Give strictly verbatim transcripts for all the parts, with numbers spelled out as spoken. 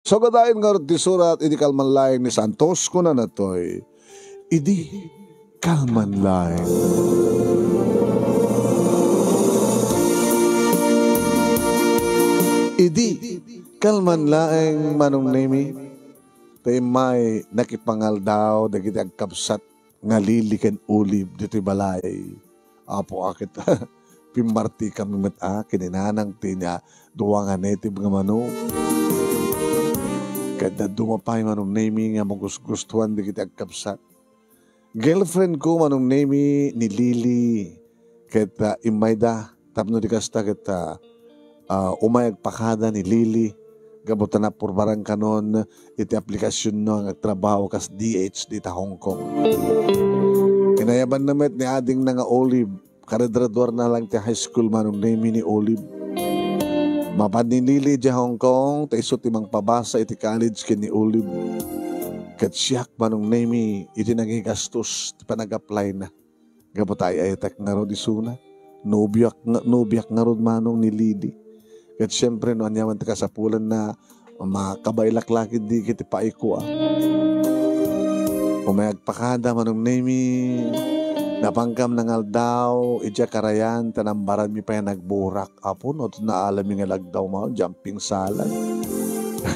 Sagadaen ngarud ti surat idi kalman laeng ni Santos, kunana ditoy, idi kalman laeng. Idi kalman laeng, Manong Nemi, ta immay nakipangaldaw dagiti agkabsat nga Lily ken Olive ditoy balay. Apo, a ket pimmartikami met a ken ni nanang ti nia dua nga native nga manok. Ket dadduma pay, Manong Nemi, nga magusgustuan dagiti agkabsat. Girlfriend ko, Manong Nemi, ni Lily. Ket, ah, immayda tapno di kasta ket, ah, ah, umay agpakada ni Lily gapu ta napurbaran kanon iti aplikasionno nga agtrabaho kas D H dita Hong Kong. Inayabanna met ni adingna nga Olive, karedreduarna lang ti high school, Manong Nemi, ni Olive. Mapan ni Lily idiay Hong Kong, ta isu ti mangpabasa iti college ken ni Olive. Ket siak, Manong Nemi, iti nangigastos ti panag-applyna. Gapu ta ay-ayatek ngarud isuna. Nobiak nga, nobiak ngarud, Manong, ni Lily. Ket siempre, no aniaman ti kasapulanna, makabaylak la ketdi iti paayko, a. Umay agpakada, Manong Nemi, napankam nangaldaw idiay karayan, ta nambaranmi pay a nagburak. Apo, no, naalami nga lagdaw, Manong, jumping salad.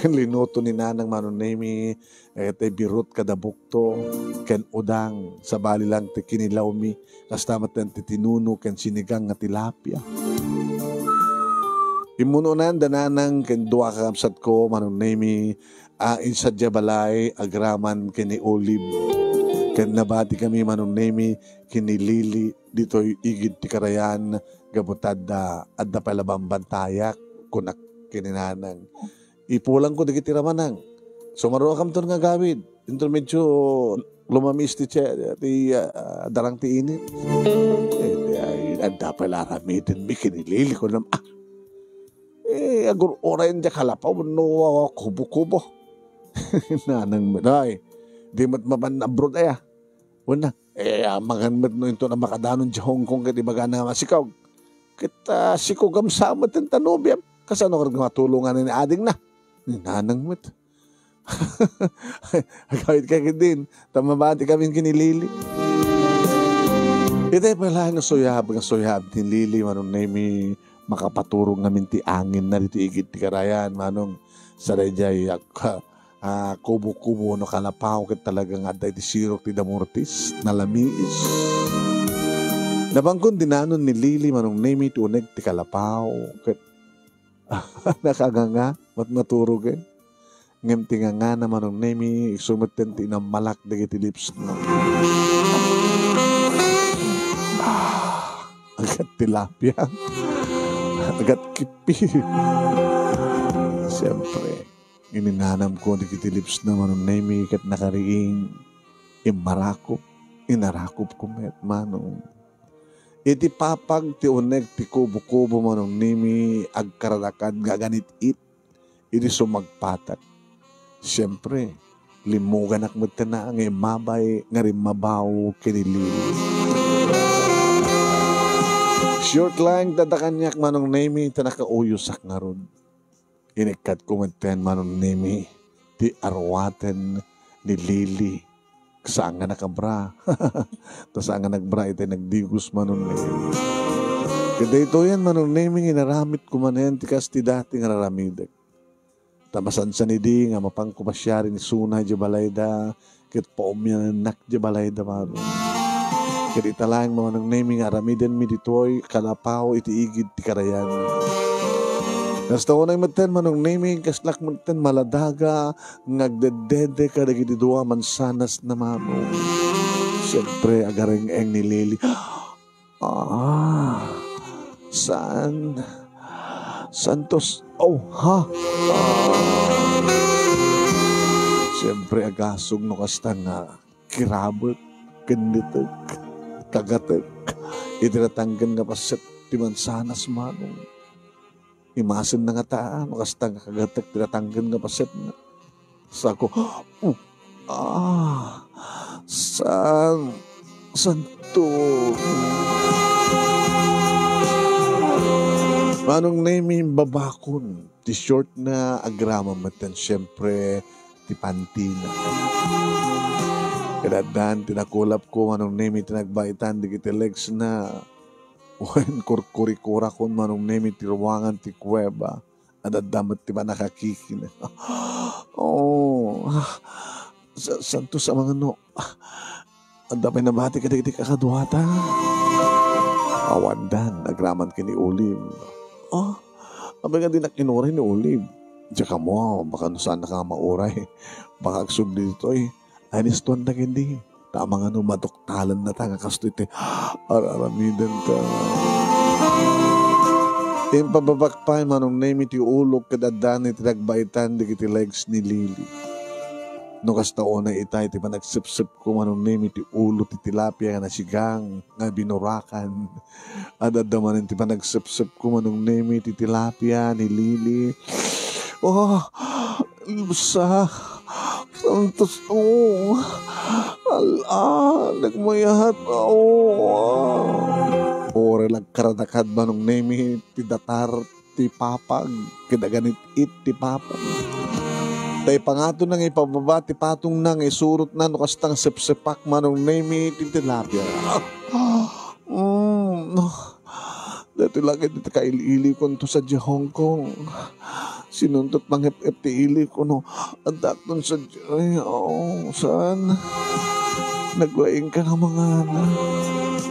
Linuto ni nanang, Manong Nemi, dagiti birut kada bukto ken udang, sabali lang ti kinilawmi, kasta met ti tinuno ken sinigang nga tilapia. Immunonan da nanang ken dua ka kabsatko, Manong Nemi, a insadiay balay agraman ken ni Olive. Ket nabatikami, Manong Nemi, ken ni Lily ditoy igid ti karayan gapu ta adda, adda pay la bambantayak, kunak ken ni nanang. Ipulangko dagiti ramanang. Sumaruakamton nga agawid. Inton medyo lumamis ti tse-, ti, ah, darang ti init. Eh, di ay, adda pay la aramidenmi ken ni Lily, kunam, ah. Eh, agur-uray diay kalapaw, no, kubo-kubo. Nanang met, ay, di met mapan abroad aya. Wen na, eh, amangan met no inton a makadanon idiay Hong Kong ket ibagana nga masikog. Ket, ah, sikogam sa met ti nobiam. Kasano nga matulongan ni adingna? Ni nanang met. Agawidka ketdin, ta mabatikami ken ni Lily. Itay pay laeng nga suyab, nga suyab ni Lily, Manong Nemi, makapaturog ngamin ti anginna ditoy igid ti karayan, Manong. Sa daydiay, ak-, ah, kubo-kubo no kalapaw ket talaga nga adda iti sirok ti damortis, nalamis. Napankon dinanon ni Lily, Manong Nemi, ti uneg ti kalapaw ket nakanganga, matmaturog, eh. Ngem ti ngangana, Manong Nemi, isu metten ti inammalak dagiti lips na. Ah, agad tilapia. Agad kipi. Siyempre, ininanamko dagiti lips na, Manong Nemi, ket nakariing. Immarakop, inarakopko met, Manong. Iti papag ti uneg ti kubo-kubo, Manong Nemi, agkaradakad nga aganit-it idi sumagpatak. Siyempre, limmuganak metten nga immabay nga rimmabaw ken ni Lily. Short lang, dada kaniak, Manong Nemi, ta nakauyosak ngarud. Inikkatko metten, Manong Nemi, ti aruaten ni Lily. Saan nga nakabra. Ta saan nga nagbra itay nagdigos, Manong Nemi. Ket daytoyen, Manong Nemi, nga inaramidko manen ti kas ti dati nga raramidek. Ta masansan idi nga mapanko pasiaren isuna idiay balayda, ket paumyanennak idiay balayda, Manong. Ket ita laeng, Manong Nemi, nga aramidenmi ditoy kalapaw iti igid ti karayan. Kasta unay metten, Manong Nemi, kaslak metten maladaga nga agdeddede kadagiti dua mansanas na, Manong. Siyempre, agareng-eng ni Lily. Ah, saan? Santos, oh, ha? Ah. Siyempre, agasog no kasta nga kirabek, kennetek, kagatek. Iti natangken nga paset ti mansanas, Manong. Imasenna ngata, no kasta nga kagatek ti natangken nga pasetna. Sako, "Oh, ah, san, santo?" Manong Nemi, imbabakon. ti short na, agraman met ten, siempre, ti panty na. Kadaddan ti nakulapko, Manong Nemi, ti nagbaitan dagiti legs na. Wen, kurkurikurakon, Manong Nemi, ti ruangan ti kuweba. Adda met ti pannakakikina. Oh, sa-, santos a mangano. Adda pay nabati kadagiti kakaduata. Awandan, agraman ken ni Olive. Oh, apay nga dinak inuray ni Olive? Diak ammo, baka no saannaka nga mauray. Baka agsubli ditoy. Ay, nistuan na kendi. Ta mangano maduktalan na ta nga kastoy ti ar-aramiden ta. Impababak pay, Manong Nemi, ti ulok ket addan iti nagbaitan dagiti legs ni Lily. No kasta unay itay ti panagsepsepko, Manong Nemi, ti ulo ti tilapia nga nasigang nga binurakan. Adda manen ti panagsepsepko, Manong Nemi, ti tilapia ni Lily. Oh, Lusa. Santos, oh. Ala, nagmayat, oh. Uray la agkaradakad, Manong Nemi, ti datar ti papag, ket aganit-it ti papag. Ta ipangato na nga ipababa ti patong na nga isurot na no kasta nga sepsepak, Manong Nemi, ti tilapia. Mm, no. Daytoy la ket ti kail-ilikon to sadiay Hong Kong. Sinuntot mangep-ep ti iliko no adda akton sadiay. Ay, oo, saan? Naglaing ka nga mangan.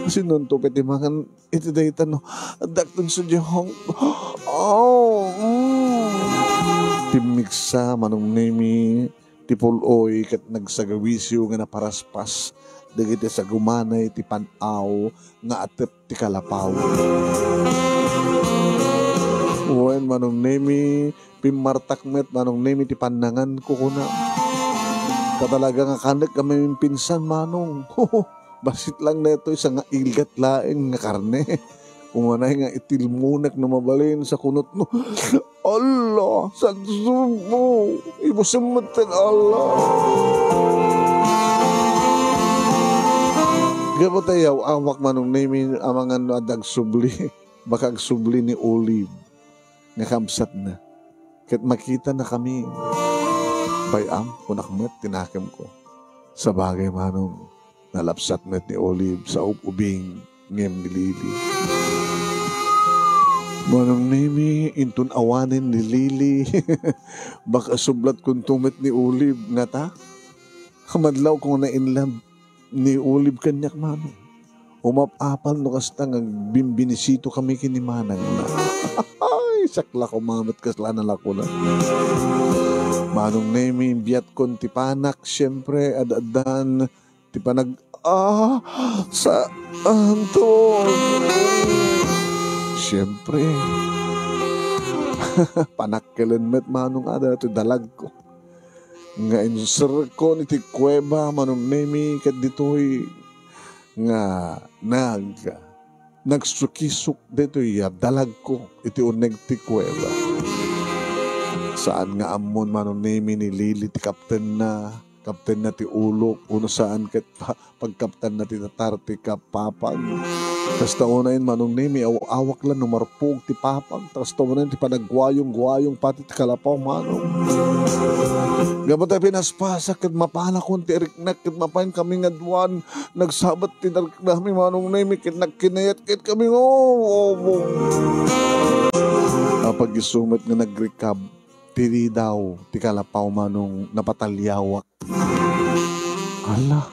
Sinunto pay ti mangan iti dayta no adda akton sadiay Hong Kong. Oh, mm. Timmigsa, Manong Nemi, ti pul-oy ket nagsagawisyo nga naparaspas dagiti sagumanay ti pan-aw nga atep ti kalapaw. Wen, Manong Nemi, pimmartak met, Manong Nemi, ti pannanganko, kuna. Ta talaga nga kanek a mamimpinsan, Manong. Bassit lang daytoy, sanga ilgat laeng nga karne. Umanay nga itilmonek no mabalin sa kunot no. Allah, sansubo, ibusen met ten Allah. Gapu ta yaw-awak, Manong Nemi, amangan no adda agsubli. Baka agsubli ni Olive nga kabsatna. Ket makita na kami. Bay-am, kunak met ti nakemko. Sabagay, Manong, nalapsat met ni Olive sa ub-ubing ngem ni Lily. Manong Nemi, inton awanen ni Lily, baka sublatkonto met ni Olive, ngata? Kamadlawko nga na-in love ni Olive kaniak, Manong. Umap-apal no kasta nga agbimbinisito kami ken ni manangna. Ay, sakla ko mamet kasla nalakuna. Manong Nemi, biyatkon ti panak, siempre, ad-addan ti panag-, ah, sa, Anton. Siempre. Panakkelen met, Manong, ada ti dalagko. Nga inserrekon iti kuweba, Manong Nemi, ket ditoy nga nag-, nagsukisok ditoy a dalagko iti uneg ti kuweba. Saan nga ammon, Manong Nemi, ni Lily ti kaptenna, kaptenna ti ulok, wenno saan ket pa-, pagkaptanna ti tatar ti kapapag. Kasta unayen, Manong Nemi, aw-awak la no marpog ti papag. Kasta unayen ti panagguayong-guayong pati ti kalapaw, Manong. Gapu ta pinaspasak ket mapalakon ti iriknak ket mapayen kami nga duan. Nagsabat ti nariknami, Manong Nemi, ket nagkinayat ket kami. Oh, oh, oh. Apag-isu met nga nagrikab ti ridaw ti kalapaw, Manong, napataliawak. Ala,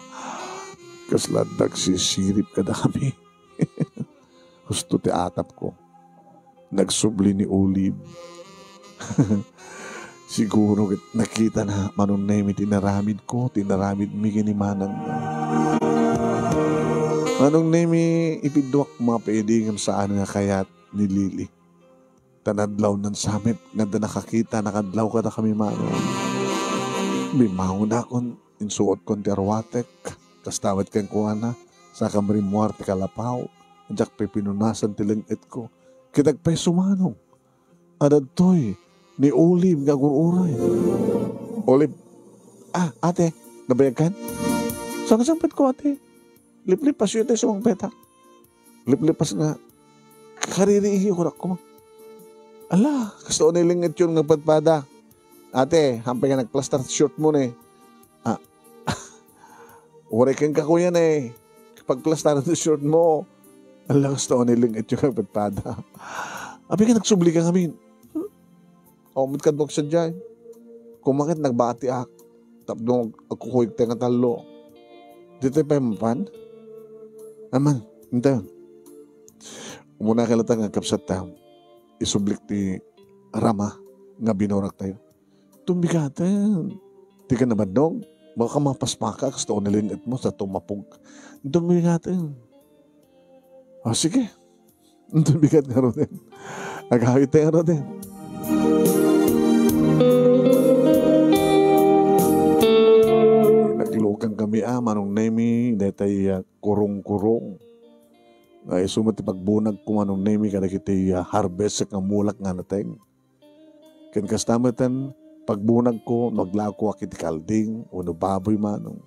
kasla agsisirib kadakami. Husto ti atapko. Nagsubli ni Olive. Siguro ket nakitana, Manong Nemi, ti inaramidko, ti inaramidmi ken ni manangna. Manong Nemi, ipidduak mapaidi ngem saan nga kayat ni Lily. Ta nadlawnan sa met nga adda nakakita, nakadlaw kadakami, Manong. Bimmangonakon, insuotkon ti aruatek, kasta met kenkuana, saka rimmuar ti kalapaw, diak pay pinunasan ti leng-etko. Ket agpayso, Manong, adda ditoy ni Olive nga agur-uray. Olive, ah, ate, nabayagkan? Saan nga sangpetko, ate? Liplipasyo iti sumangpetak. Liplipas nga, kaririiyo, kunak koma. Ala, kasta unay lingetyon nga padpada. Ate, hampay nga nagplastar ti short mo ne. Ah, uray kenka kuya ne. Pagplastaran ti short mo. Ala, kasta unay lingetyon nga padpada. Apay nga nagsubli ka ngamin. Awan met kadua sadiay. Kumaket nagbatiak. Tapno agkukuyog tayo nga tallo. Di tayo pay mapan? Aman, inta. Umuna ka latta nga kabsat ta. Isublik ti rama nga binurak tayo. Tumbigaten. Di ka nabannog? Baka mapaspaka, kasta unay linget mo sa tumapog. Tumbigaten. O, sige. Ito bigat nga, Roden. Agawid tayo, Roden. Naglukan kami, ah, Manong Nemi, detay, ah, kurong-kurong. Nga isu met ti pagbunag ko, Manong Nemi, kadagiti, ah, harvest nga mulak nga nateng. Ken kasta met ti pagbunag ko no aglakoak iti kalding wenno baboy, Manong.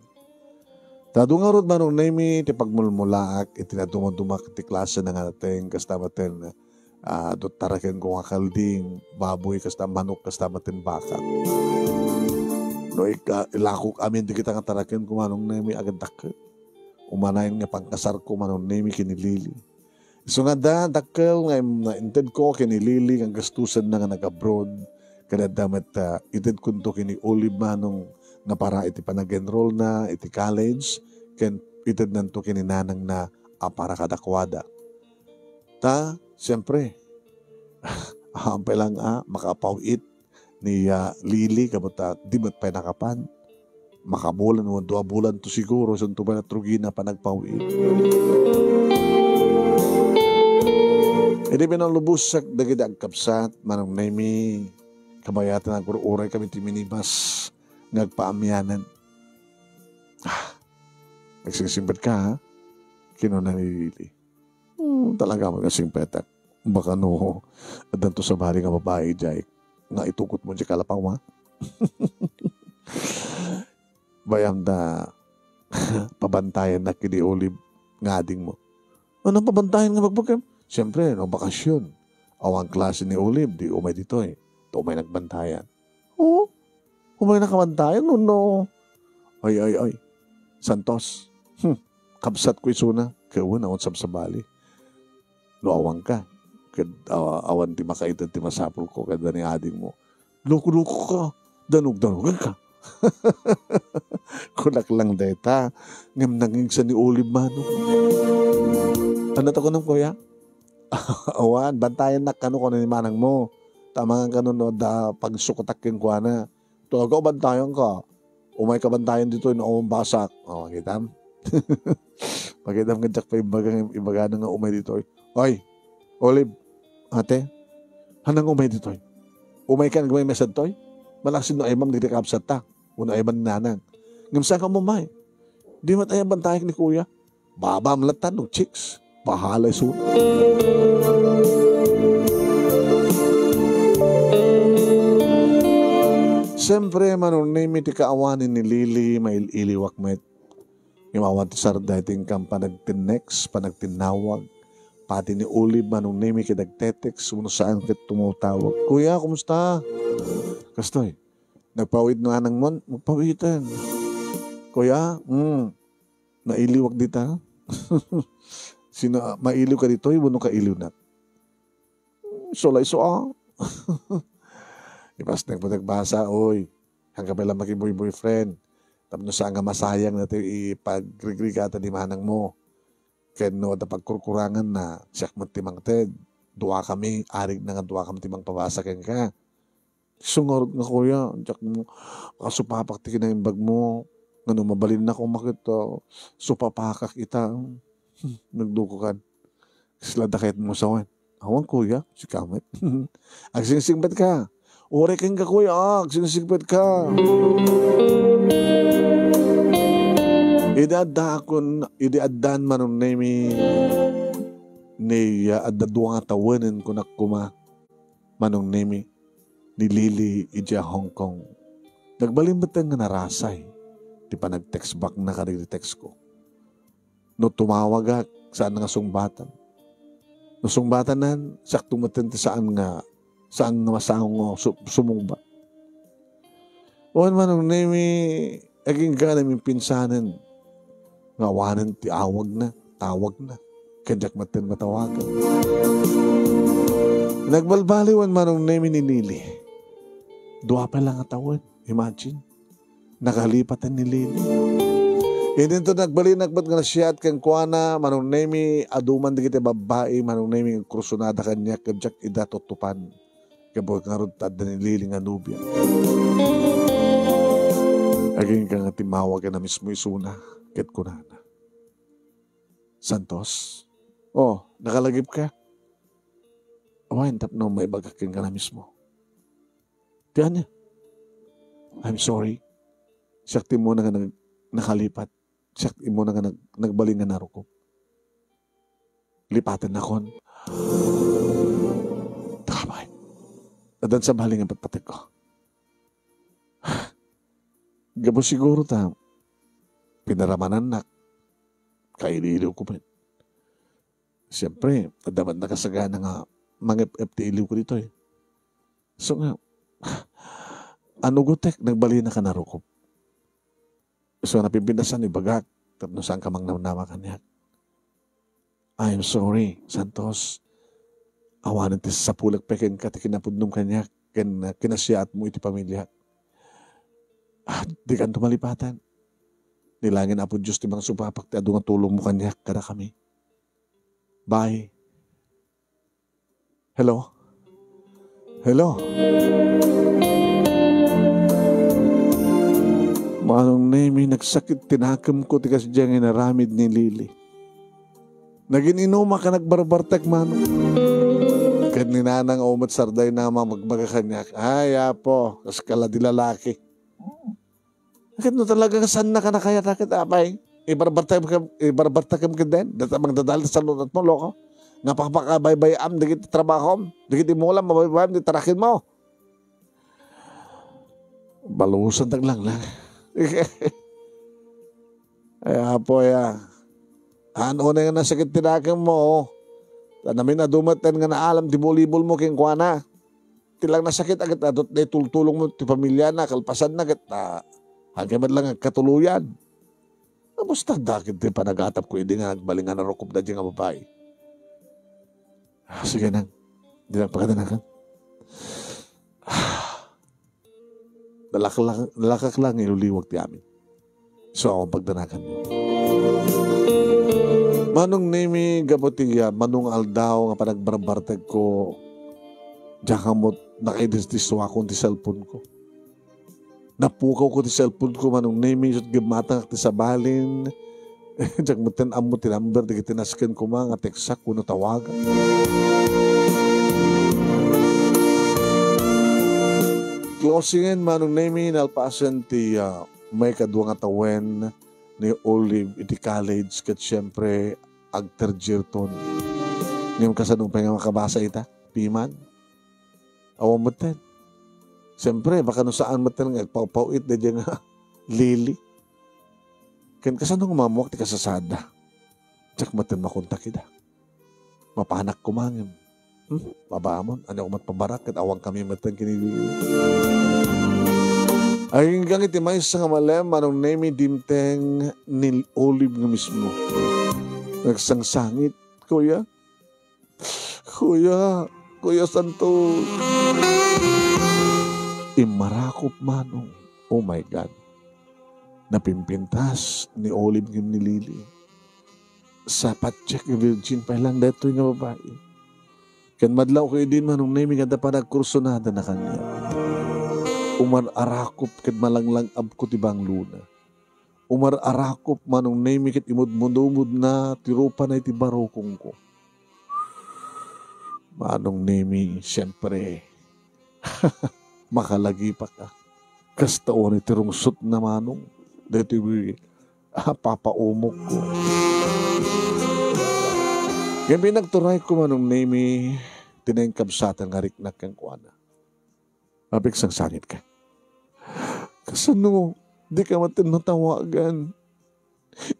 Ta adu ngarud, Manong Nemi, ti pagmulmulaak iti nadumadumak ti klase nga nateng, kasta met ti, ah, adu ti taraken ko nga kalding, baboy, kasta manok, kasta met ti baka. No ika-, ilakok amin dagita nga taraken ko, Manong Nemi, agdakkel. Umanayon nga pangkasar ko, Manong Nemi, ken ni Lily. Isu nga adda, dakkel nga im-, inted ko ken ni Lily nga gastusenna nga nag-abroad. Ken adda met, ah, ited kunto ken ni Olive, Manong, nga para iti panag-enroll na iti college, ken itednanto ken ni nanangna a para kadakuada. Ta, siempre, hampay lang, ah, makapaw-it ni, ah, Lily, kabata, di met pay nakapan. Makabulan o dua bulan to siguro, isunto pay natrugina panagpaw-it. Idi pinalubosek dagiti agkabsat, Manong Nemi, kabayatan agur-uray kami ti minibus nga agpaamianan. Ah, agsingsingpet ka, ha? Kinuna ni Lily. Hmm, talaga nga singpetak. Baka no, addanto sabali nga babai diay nga itukot mo diay kalapaw, ha? Bayam da pabantayan na kidi Olive nga ading mo. Anong pabantayan nga bagbagam? Siyempre, no, bakasyon. Awan klase ni Olive, di umay ditoy. To umay nagbantayan. Oo. Umay nakabantayan, no, no. Oy, oy, oy. Santos. Hmm. Kabsat ko isuna. Kawan, awan sabsabali. No, awan ka. Kad, awa-, awan ti makaited ti masapul ko, kada ni ading mo. Loko-loko ka. Danug-danugan ka. Kunak lang deta. Ngem nangigsa ni Olive, Manong. Ano to kunam, kuya? Awan, bantayan nak kano, kano ni manang mo. Tamangan kano no, da pagsukotak ken kuana. Talaga, bantayan ka. Umay ka bantayan ditoy, no, basak. O, makitam? Makitam nga diak pa ibaga, ibagana nga umay ditoy. Oy, Olive, ate, hanang umay ditoy. Umay ka nagmay mesadtoy? Malaksid no aymam dagiti kabsatta. Uno aymam nanang. Ngem saan ka umay? Di met aya bantayan ni kuya. Babam latta no chicks. Bahala isu. Siyempre, Manong Nemi, ti kaawanen ni Lily, mail-iliwak met. Imawan ti sarda iti inkam panagtinnex, panagtinnawag. Pati ni Olive, Manong Nemi, ket nagtetext, wenno saan ket tumawtawag. "Kuya, kumusta?" Kastoy, "Nagpaw-it no anang mon?" "Magpaw-iten." "Kuya, mm, nailiwak dita." "Sino, mailiw ka ditoy, wenno kailiwnak?" "Isu la isu, ah." Ipasnek met ti basa, oy. Saan ka pay la makiboy-boyfriend. Tapno saan nga masayang na ti ipagrigrigatan ni manang mo. Ken no adda pagkurkurangan na, siak met ti mangted. Dua kami, arig na nga dua kami ti mangpabasa kenka. Isu ngarud nga, kuya, diak mo kasupapak ti kinaimbag mo. Nga no mabalinnak, umakit, ah, supapakak ita. Nagduko kan. Isla da kayat mo sawen. Awan, kuya, sika met. Agsingsingpet ka. Uray kenka, kuya, ah, agsingsingpet ka. Idi adda akon, idi addan Manong Nemi, ni, ah, adda dua nga tawenen kunak koma, Manong Nemi, ni Lily idiay Hong Kong. Nagbalin met nga narasay ti panag-text back na kadagiti text ko. No tumawagak, saan nga sungbatan. No sungbatanan, sakto met ti saan nga Saan nga masango nga su-, sumungbat. Wen, Manong Nemi, agingga namin pinsanen nga awanen ti awagna, tawagna. Ken diak met matawagan. Nagbalbaliwen, Manong Nemi, ni Lily. Dua pay lang a tawen. Imagine. Nakalipaten ni Lily. Idinto nagbalinak met nga nasiat kenkuana, Manong Nemi, adu man dagiti babbai, Manong Nemi, nga kursunada kaniak, ket diak ida tuttupan. Gapu ngarud ta adda ni Lily nga nobia. Agingga nga timmawag a mismo isuna, ket kunana, "Santos? Oh, nakalagipka?" Awan tapno maibagak kenka a mismo. Ti ania? I'm sorry. Siak ti immuna nga nag-, nakalipat. Siak ti immuna nga nag-, nagbalin nga narukob. Lipatennakon. Tabay. Addan sabali nga patpategko. Gapu siguro ta pinaramanannak, kailiwko met. Siyempre, adda met nakasagana nga mangep-ep ti iliwko ditoy. So nga, anugotek, nagbalinaka narukob. So, napimpintasan ibagak, tapno saanka mangnamnama kaniak. "I'm sorry, Santos. Awanen ti sapulek pay kenka ti kinapudnom kaniak, ken, uh, kinasiatmo iti pamiliak. Ah, dikanto malipatan. Ni langit, Apo Dios, ti mangsupapak ti adu nga tulongmo kaniak kadakami. Bye." Hello? Hello? Manong Nemi, nagsakit ti nakemko ti kasdiay nga inaramid ni Lily. Nagin-inumak a nagbarbartek, Manong. Ket ni Nanang Omet Sarday na mamagbaga kaniak, "Ay, Apo, kas kala di lalaki." Ket no talaga nga saannaka a kayat, ket apay, ibarbartakem, ibarbartakem ketdin, data mangdadalan sa lunatmo, loko. Nga pakpakabaybay-am dagiti trabahom, dagiti mulam, mabaybayam, di tarakenmo. Balusan taglanglang. Ay, Apo, ya. Haan unay nga nasakit ti nakemmo, oh. Ta namin adu met nga naalam ti bolibol mo kenkuana. Ti lang nasakit a ket adu ti tultulongmo ti pamiliana, kalpasanna ket, ah, agay met lang agkatuloyan. Kamusta dakit ti panagatapko idi nga nagbalin nga narukob daydiay nga babai? Ah, sige nang, di lang pakadanakan. Nalakak-, nalakak lang iluliwag ti amin. So, awan pagdanakan. Manong Nemi, gapu ti, ah, mano nga aldaw nga panagbarbartegko, diak ammo nakaidisdiswakon ti cellphone ko. Napukawko ti cellphone ko, Manong Nemi, isut' gimmatangak ti sabalin. Diak metten ammo ti number dagiti nasken koma nga teksak wenno tawagak. Closingen, Manong Nemi, nalpasen ti, ah, maikadua nga tawen ni Olive iti college ket siempre agterjirton. Ngem kasano pay nga makabasa ita? Piman? Awan metten. Siyempre, baka no saan metten nga agpawpaw-it daydiay nga Lily. Ken kasano nga maammuak ti kasasaadda? Diak metten makontak ida. Mapanak koma ngem. Hmm? Babaamon, ania koma ti pabarak, ket awankami metten ken ni Lily. Agingga iti maysa nga malem, Manong Nemi, dimteng ni Olive nga mismo. Nagsangsangit, "Kuya, Kuya, Kuya Santos." Immarakop, Manong. Oh my God. Napimpintas ni Olive ngem ni Lily. Sapatchek nga virgin pay lang daytoy nga babai. Ken madlawko idin, Manong Nemi, nga adda panagkursunadana kaniak. Umar-arakop ket malanglang-abko ti banglona. Umar-arakop, Manong Nemi, ket imudmudumodna ti rupana iti barukongko. Manong Nemi, siyempre, makalagipaka. Kasta unay ti rungsotna, Manong. Daytoy, ah, papaumokko. Ngem pinagturayko, Manong Nemi, ti naingkabsatan nga riknak kenkuana. Apigsangsangit ka. Kasano, di ka maten matawagan?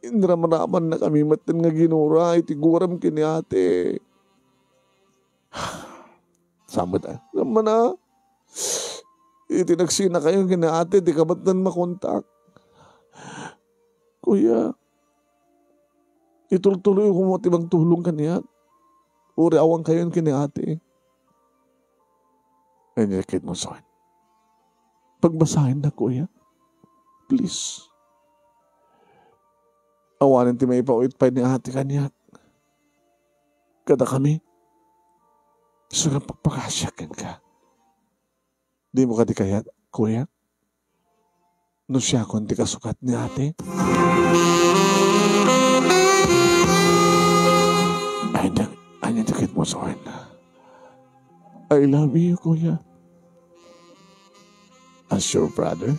Inramramannakami maten nga ginura iti guram ken ni ate. Sa met, ah, naman, ah. Iti nagsinakayo ken ni ate, di ka met makontak. Kuya, itultuloy ko mo ti mangtulong kaniak. Uri awan kayon ken ni ate. Ania ket mo, Soy? Pagbasaen na, kuya. Please. Awanen ti maipaw-it pay ni ate kaniak. Kadakami. Isu nga pagpakasiak kenka. Di mo kadi kayat, kuya? No siakon ti kasukat ni ate? Ay, da-, anya ti ket mo, Soy? I love you, kuya. As your brother?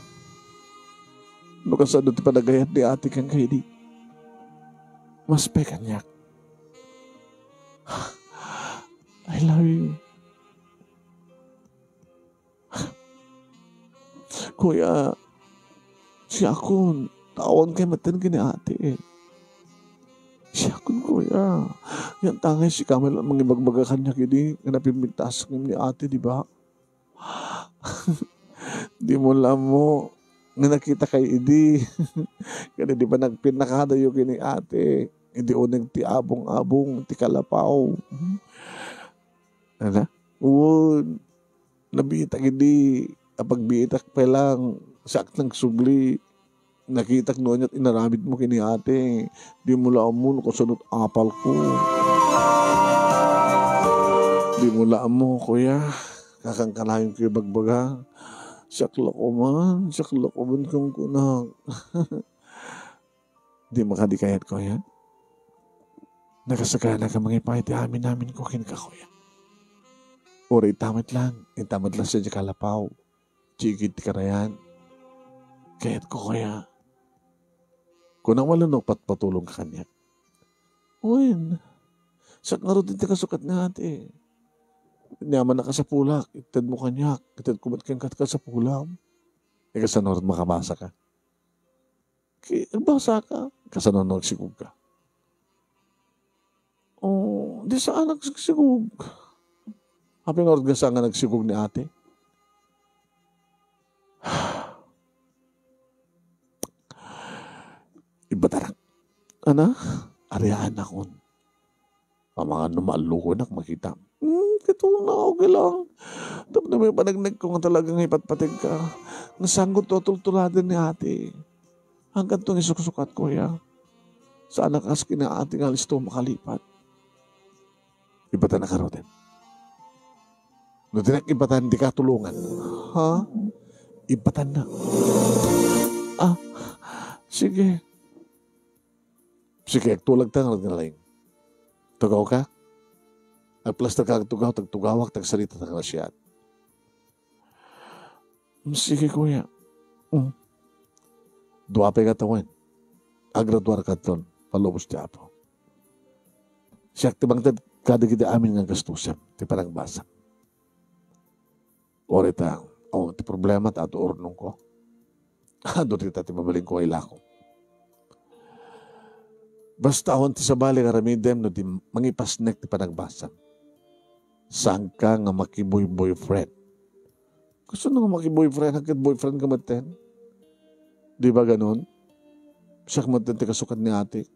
No kasano ti panagayat ni ate kenka idi, mas pay kaniak. I love you. Kuya, siakon, ta awan kay metten ken ni ate. Siakon, kuya. Yan tangay sika met lang mangibagbaga kaniak idi nga napimpintas ngem ni ate, di ba? Di mo la ammo nga nakita kay idi. Kadi di ba nagpinnakadayo ken ni ate? Idi uneg ti abong-abong, ti kalapaw. Ala? Wen, nabiitak idi, apagbiitak pay lang, siak nagsubli. Nakitak no aniat inaramid mo ken ni ate. Di mo la ammo no kasano't apal ko. Di mo la ammo, kuya. Kakankanayon ko ibagbaga. Siak la koman, siak la koman kunkunak. Di mo kadi kayat, kuya? Nakasagana ka mangipaay ti amin-amin ko kenka, kuya. Uray ita met lang, ita met lang sadiay kalapaw. Sigid ti karayan. Kayat ko, kuya. Kunam a lanok patpatulong ka kaniak. Wen, siak ngarud ti kasukat ni ate. Ania man a kasapulak, itedmo kaniak, itedko met kenka ti kasapulam. Ikasano ngarud makabasa ka? Ki-, agbasa ka. Kasano no agsigog ka? Oh, di saan agsigsigog. Apay ngarud nga saan nga nagsigog ni ate? Ibatanak. Ana? Arianakon. Amangan no maallukonak makita. Hmm, ket wen, okay lang. Tapno may panagnek ko nga talaga nga ipatpateg ka. Nga sanggot to tultuladen ni ate. Hangkan to nga isuksukat, kuya. Saan a kas kina ate nga listo makalipat. Ibatan na karoten. No dinak ibatan, di ka tulungan. Ha? Ibatan na. Ah, sige. Sige, agtulag ta nga nalaing. Tugaw ka? Agplaster ka agtugaw, tagtugawak, tagsarita ta nga nasiat. Mm, sige, kuya. Mm. Dua pay nga tawen. Agraduar kadton, palubos ti Apo. Siak ti mangted kadagiti amin nga gastusem, ti panagbasa. Uray ta, oh, ti problema ta adu urnongko. Adu dita ti mabalinko nga ilako. Basta awan ti sabali nga aramidem no di mangipasnek ti panagbasam. Saanka nga makiboy-boyfriend. Kasano nga makiboyfriend? Ket boyfriend ka metten. Di ba ganon? Siak metten ti kasukat ni ate.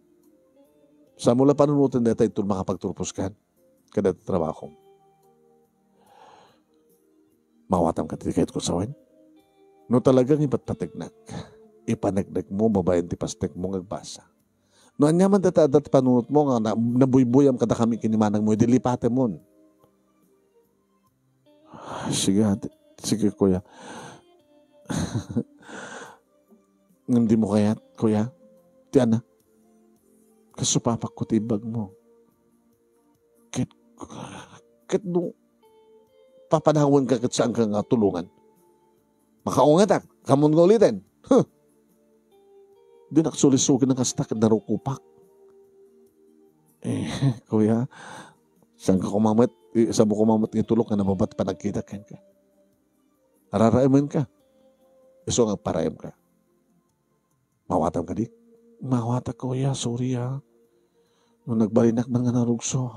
Saan mo la panunoten dayta inton makapagturpos kan? Kada trabaho. Mawatam ka ti kayat ko sawen? No talagang ipatpategnak, ipaneknek mo babaen ti pasnek mo nga agbasa. No ania man dayta adda ti panunot mo nga na-, nabuybuyam kadakami ken ni manang mo, idi lipatemon. Sige, ate. Sige, kuya. Ngem di mo kayat, kuya? Ti ana, kasupapak ko ti ibbag mo. Ket, ket no papanawen ka ket saan ka nga tulongan. Makaungetak, kamon nga uliten. Huh! Dinak sulisugen a kasta ket narukopak. Eh, kuya, saan ka kumamet? Eh, saan mo kumamet nga tulok nga nababat panagkita kenka? Araraemen ka. Isu nga agparaem ka. Mawatam kadi? Mawatak, kuya. Sorry, ah. No nagbalinak man nga narugso.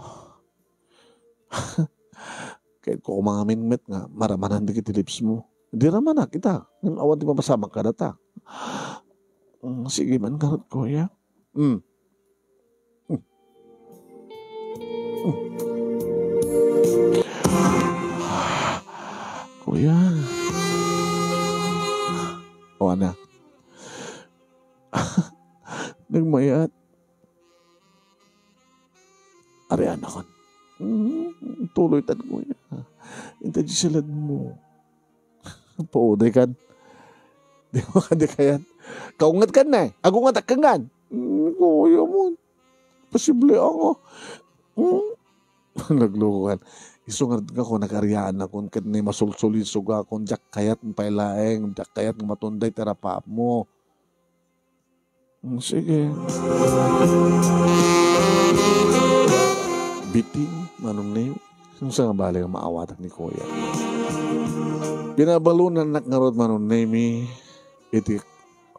Ket ko kumangamin met nga maramanan dagiti lips mo. Di ramanak ita. Ngem awan ti mapasamak kadata. Mm, sige man garud, kuya. Mm. Mm. Mm. Kuya. O, ana. Nagmayat. Ari, anakon. Mm, tuloy tan, kuya. Inta di salad mo. Pauday kan. Di mo ka di kayat. Kaungat kan na eh. Agungat akkan kan. Mm, kuya mo. Posible ako. Mm. Nagluko kan. Isu nga nga ko nagarian akon ket ni masulsulisog akon, diak kayat nga pailaeng, diak kayat nga matunday ti rapaap mo. Mm, sige. Bitin, Manong Nemi. Saan sa nga bali nga maawatak ni Kuya? Pinabalunan nak ngarud, Manong Nemi, iti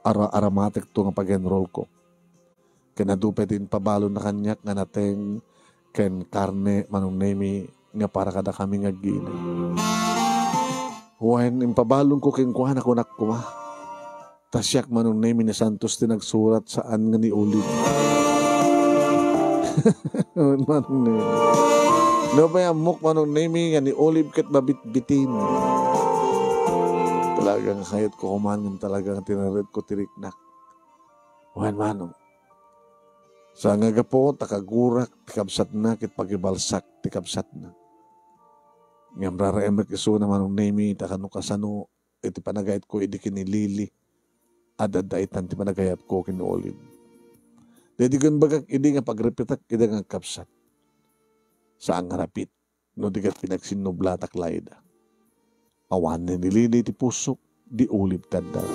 ara-, aramatek to nga pag-enroll ko. Ken adu pay ti impabalon na kaniak nga nateng ken karne, Manong Nemi, nga para kadakami nga agina. Wen, impabalon ko kenkuana, kunak koma. Ta siak, Manong Nemi, ni Santos ti nagsurat, saan nga ni Olive. Manong Nemi. No pay ammok, Manong Nemi, nga ni Olive ket mabitbitin. Talagang kayat ko kuman, ngem talagang tinared ko ti riknak. Wen, Manong. Sa nga gapu, ta kagurak ti kabsatna ket pagibalsak ti kabsatna. Ngem raraemek isuna, Manong Nemi, ta kano kasano iti panagayat ko idi ken ni Lily, ad-adda itan ti panagayat ko ken ni Olive. Daydi imbagak idi nga pagripitak ida nga agkabsat. Saan nga rapit no di ket pinagsinnublatak la ida. Awan ni Lily ti pusok, di Olive ti adda.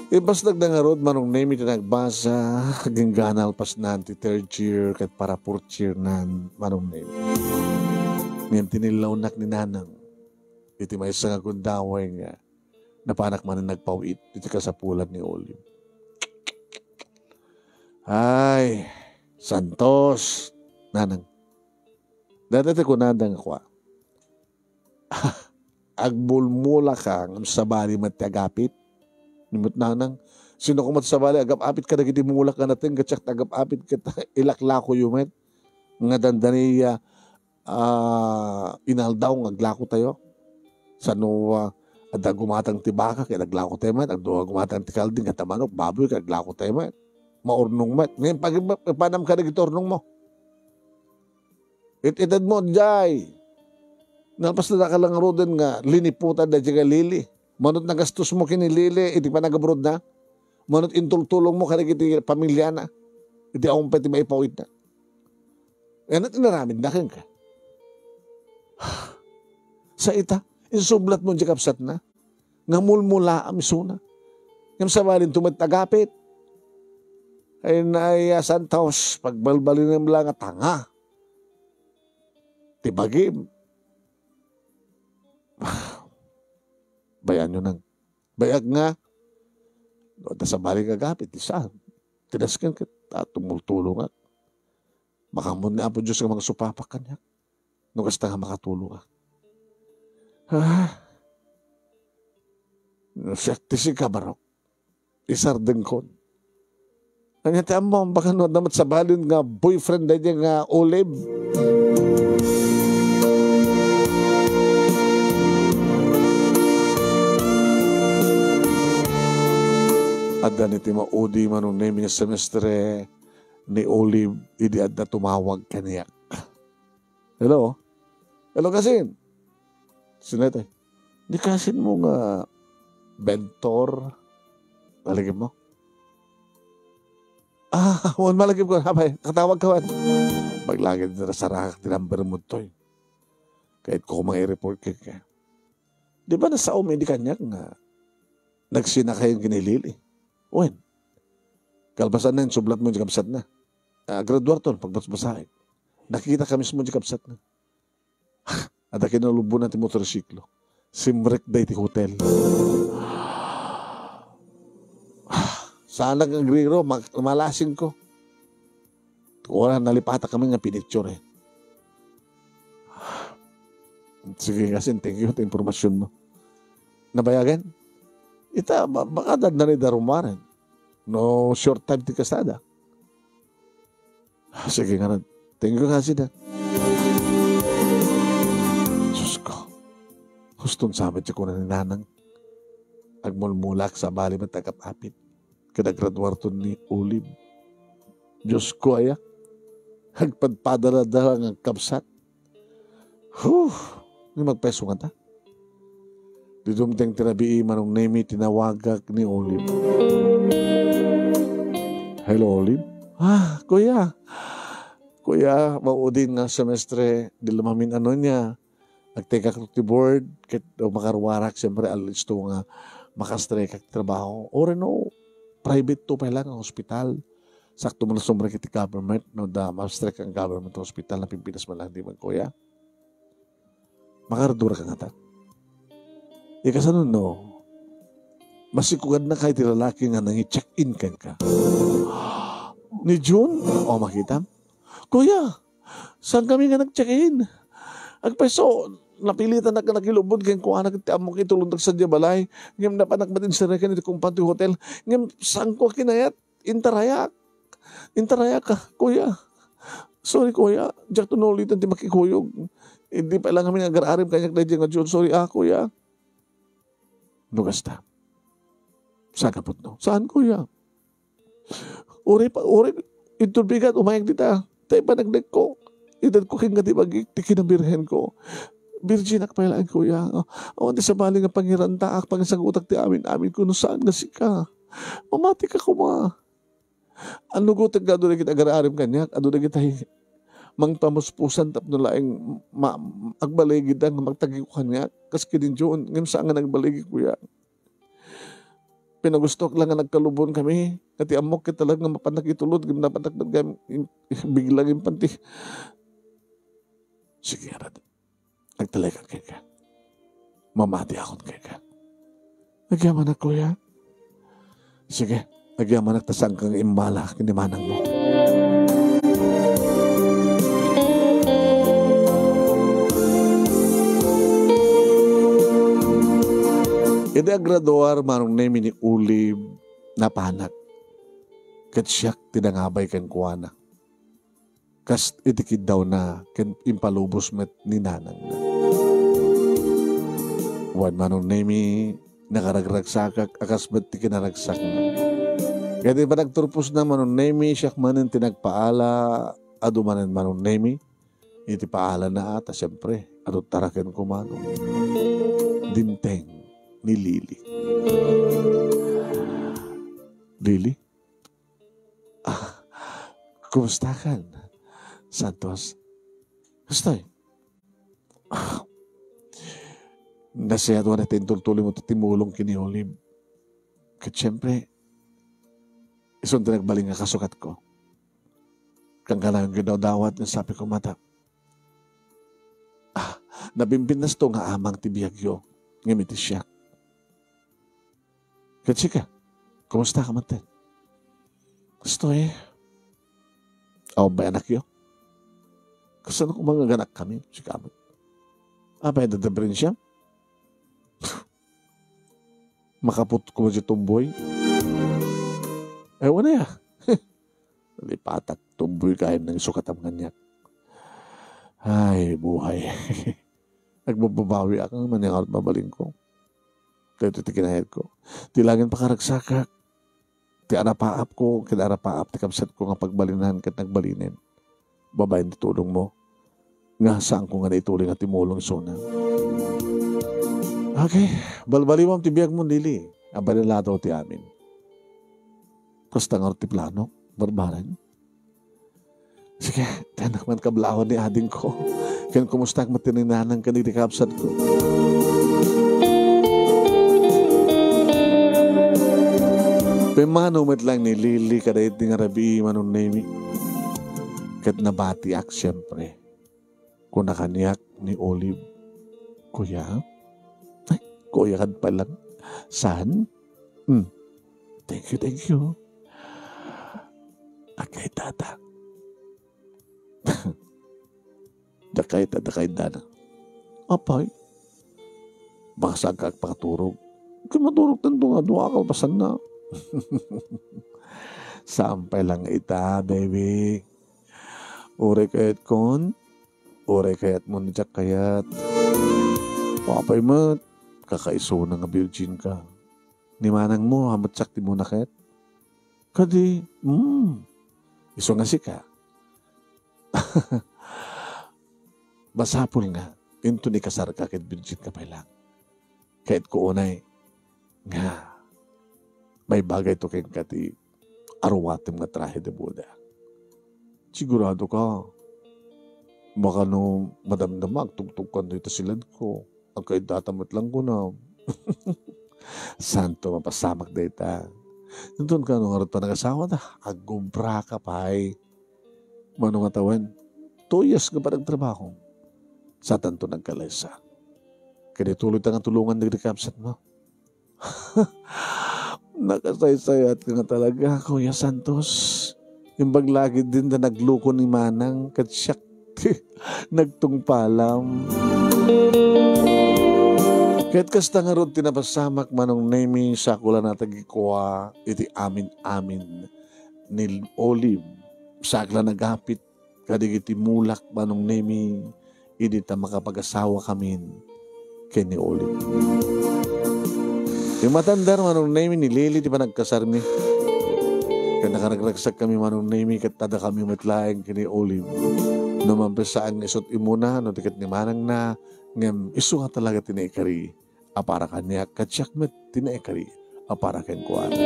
Impasdakda ngarud, Manong Nemi, ti nagbasa, agingga nalpasnan ti third year ket para fourth year nan, Manong Nemi. Ngem tinillawnak ni Nanang iti maysa nga gundaway nga napanak manen nagpaw-it iti kasapulan ni Olive. Ay, Santos, Nanang. Dayta ti kunada nga kua. Agmulmula ka, ngem sabali met ti agapit. Ni met Nanang, sino ka met sabali, agap-apit kadagiti mulak nga nateng, ket siak ti agap-apit ket ilaklakoyo met. Nga dandani, ah, ah, inaldaw nga aglako tayo. Sano, ah, adda gumatang ti baka, ket aglako tayo met. Adda gumatang ti kalding, ket manok, baboy, ket aglako tayo met. Maurnong met. Ngayon, pag-, ipanam kadagiti urnong mo. It-ited mo, jay. Nalpas na ka lang ruden nga liniputan da jay nga Lily. Manot nagastos mo kini Lily, iti panagabrodna. Manot intultulong mo kadagiti pamilyana. Iti awan pay ti maipawidna. Ano ti naramidna kenka? Sa ita, insublat mo di kabsatna. Nga mulmulaam isuna. Ngem sabali met ti agapit. Ay, naiya, Santos, pagbalbalinem la nga tanga. Ti bagim. Bay-anyo nang, bay-ak nga, no, adda sabali nga agapit, di saan. Ti dasken ket, ah, tumultulongak. Makaammo ni Apo Dios nga mangsupapak kaniak. No kasta nga makatulongak. Ah. Siak ti sika, barok. Isardengkon. Ania ti ammom, baka no adda met sabali nga boyfriend daydi nga Olive. Adda ni ti maudi, Manong Nemi, nga semestre ni Olive idi adda tumawag kaniak. Hello? Hello, kasin. Sino ito? Di kasin mo nga mentor. Malagip mo? Ah, wan, malagip ko. Apay, katawag ka wan. Maglagid na sarakak ti number mo toy. Kahit ko mang i-report ka ka. Di ba nasaom idi kaniak nga nagsina kayo ken ni Lily? Wen, kalpasan na, insublat mo di kabsat na. Ah, graduar ton, pagbasbasaek. Nakita ka mismo di kabsat na. Adda kinalubbonan ti motorsiklo. Simrek da iti hotel. Saanak nga agriro, ma-, malasing ko. Wala, nalipata kami nga pinicture eh. Sige, kasin, thank you ti impormasyon mo. Nabayagen? Ita, ba-, baka dadna ni darumaren. No short time ti kasada. Sige nga, thank you, kasin, ah. Sus ko. Huston sa met ti kuna ni Nanang. Agmulmulak, sabali met agap-apit. Kinagraduarton ni Olive. Diyos ko, aya. Agpadpadala da nga agkabsat. Huh! Nga magpaiso nga ta. Di dumteng ti rabii, Manong Nemi, tinawagak ni Olive. Hello, Olive? Ah, kuya. Kuya, maudin nga semestre, di lumamin ano niya. Nagtekak ti board, ket makaruarak, siyempre, alisto nga maka-strike ti trabaho. Or no, private to pay lang nga hospital. Sakto man sumrek iti government, no, da ma-strike ang government hospital, napimpinas man lang di man, kuya. Makaradura ka nga ta. Ikasano no, masikugadna kay ti lalaki nga nangi-check-in kenka. Ni June? O, makita? Kuya, saan kami nga nag-check-in? Agpayso, napilitan nga nakilubod kenkuana ket ti ammok itulontak sadiay balay. Ngem napanak met inserrek iti compound ti hotel. Ngem saanko a kinayat, intarayak. Intarayak ka, kuya. Sorry, kuya. Diak to naulitan ti makikuyog. Idi pay lang kami nga agar-arim kaniak daydiay nga June. Sorry, ah, kuya. No kasta. Saan a pudno? Saan, kuya? Uray pa, uray, inton bigat, umayag dita. Tay panagdekko. Itedko kenka ti bagik, ti kinabirhenko. Birginak pay laeng, kuya. Awan ti sabali nga pangirantaak, pangisagutak ti amin-amin ko no saan nga sika. Mamatika koma. Annugotek nga adu dagiti agar-arim kaniak, adu dagiti mangpamuspusan tapno laeng ma-, agbaligida nga magtagiko kaniak, kas ken ni June, ngem saan nga nagbaligi, kuya. Pinagustok lang nga nagkalubon kami, nga ti ammok ket talaga nga mapannak itulod, ngem napannak met nga im-, biglang impanti. Sige, arat. Agtalekak kenka. Mamatiakon kenka. Agyamanak, kuya. Sige, agyamanak ta saanka nga imbala ken ni manangmo. Idi agraduar, Manong Nemi, ni Olive, napanak. Ket siak ti nangabay kenkuana. Kas iti kiddawna ken impalubos met ni nanangna. Wen, Manong Nemi, nakaragragsakak a kas met ti kinaragsakna. Ket iti panagturposna, Manong Nemi, siak manen ti nagpaala, adu manen, Manong Nemi, iti paalana a, ta siempre, adu taraken kumano. Dimteng ni Lily. Lily? Ah, kumustakan, Santos? Kastoy? Ah, nasayaat a ti intultuloy mo ti timulong ken ni Olive. Ket siempre, isun ti nagbalin nga kasukatko. Kankanayon gidawdawat nga sabi ko mata. Ah, nabimbinnasto nga amang ti biagyo, ngem iti siak. Ket sika, kumusta ka met? Kastoy, awan pay anakyo? Kasano koma nga aganakkami, sika met? Apay, adda diferensia? Makaput koma ti tumboy? Ay, wala ya. Lipatak, tumboy kayo nang sukatam kaniak. Ay, buhay. Agbababawi ak, maniangarot mabalin ko. Daytoy ti kinayatko. Ti langin pakaragsakak, ti arapaap ko, ken arapaap ti kabsatko nga pagbalinan ket nagbalinen. Babaen ti tulong mo, nga saanko nga naituloy nga timulong isuna. Okay, balbaliwam ti biag mo, Lily. Abay, ladaw ti amin. Kasta nga ti plano, Barbaren. Sige, ti anak man kablawan ni adingko. Ken kumusta ak met ti nanang ken idi kabsatko? Pimmanaw met lang ni Lily kadaydi nga rabii, Manong Nemi. Ket nabatiak, siempre. Kuna kaniak ni Olive, "Kuya?" Ay, kuya kad pay lang. Saan? Hmm. Thank you, thank you. Agkayta ta. Dakay ta, dakay dana. Apay, baka saanka agpakaturog. Ket maturogtanto nga dua a kalpasanna. Saan pay lang ita, baby. Uray kayatkon, uray kayatmo ni Jack kayat. Apay met, kakaisuna nga virgin ka. Ni manangmo, a met siak ti umuna ket? Kadi, mm, isu nga sika. Masapul nga, inton ikasarka ket virgin ka pay lang. Kayatko unay nga maibagayto kenka ti aruatem nga trahe de boda. Sigurado ka? Baka no madamdama, agtugtogkanto ita siladko. Agkaidata met lang kunam. Santo, mapasamak dayta. Inton kano ngarud panagasawa ta, aggubraka pay. Mano nga tawen, two years nga panagtrabaho. Satanto nagkalaysa. Kadi tuloy ta nga tulongan dagiti kabsatmo. Nakasaysayaat ka nga talaga, Kuya Santos. Imbag lagi din ta nagluko ni Manang, ket siak ti nagtungpalam. Ket kasta ngarud ti napasamak, Manong Nemi, sako la nata gikua iti amin-amin ni Olive. Sako la nagapit kadagiti mulak, Manong Nemi, idi ta makapagasawa kamin ken ni Olive. Immatandar, Manong Nemi, ni Lily ti panagkasarmi. Ket nakaragragsak kami, Manong Nemi, ket adda kami met laeng ken ni Olive. No mampesa nga isut' imuna, no di ket ni manangna, ngem isu nga talaga ti naikari a para kaniak, ket siak met ti naikari a para kenkuana.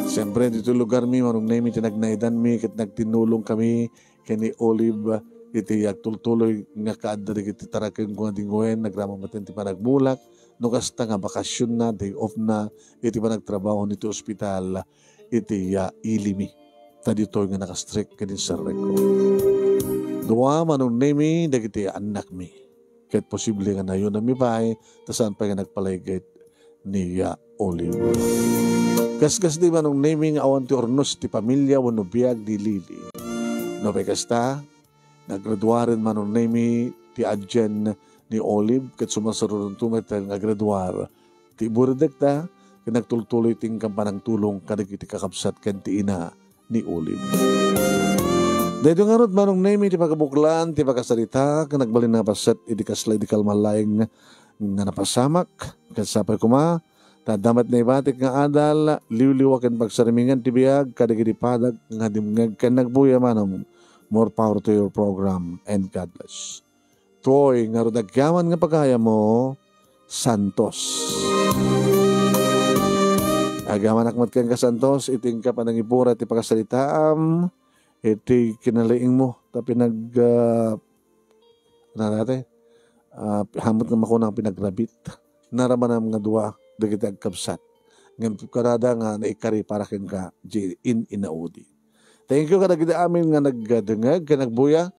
Siempre, ditoy lugarmi, Manong Nemi, ti nagnaedanmi ket nagtinulong kami ken ni Olive iti agtultuloy nga kaadda dagiti tarakeng nga dingwen, agraman met ti panagmulak, no kasta nga bakasionna, day off na, iti panagtrabaho iti ospital, iti, ah, Ilimi. Ta ditoy nga nakastrek ken inserrekko. Dua, Manong Nemi, dagiti annakmi. Ket posible nga nayunami pay, ta saan pay nga nagpalaygayt ni, ah, Olive. Kaskas di, Manong Nemi, nga awan ti urnos ti pamilia wenno biag ni Lily. No pay kasta, nagraduaren, Manong Nemi, ti adien ni Olive, ket sumasaruronto met nga agraduar ti iburedekta, ket nagtultuloy ti inkam panangtulong kadagiti kakabsat ken ti ina ni Olive. Daytoy ngarud, Manong Nemi, ti pagabuklan ti pakasarita ken nagbalin a napaset iti kasla idi kalmalayeng nga napasamak. Ket sapay koma, ta adda met naibatik nga adal, liwliwa ken pagsarmingan ti biag kadagiti padak nga dimngeg ken nagbuya, Manong. More power to your program and God bless. Toy ngarud agyaman nga pagayammo, Santos. Agyamanak met kenka, Santos, iti inka panangipura ti pakasaritaam, iti kinalaingmo, ta pinag-, ah, ano dati? Ah, hammot nga makuna nga pinagrabit. Naramanam nga dua dagiti agkabsat. Ngem kadada nga naikari para kenka, di in-inaudi. Thank you kadagiti amin nga nagdengngeg ken nagbuya.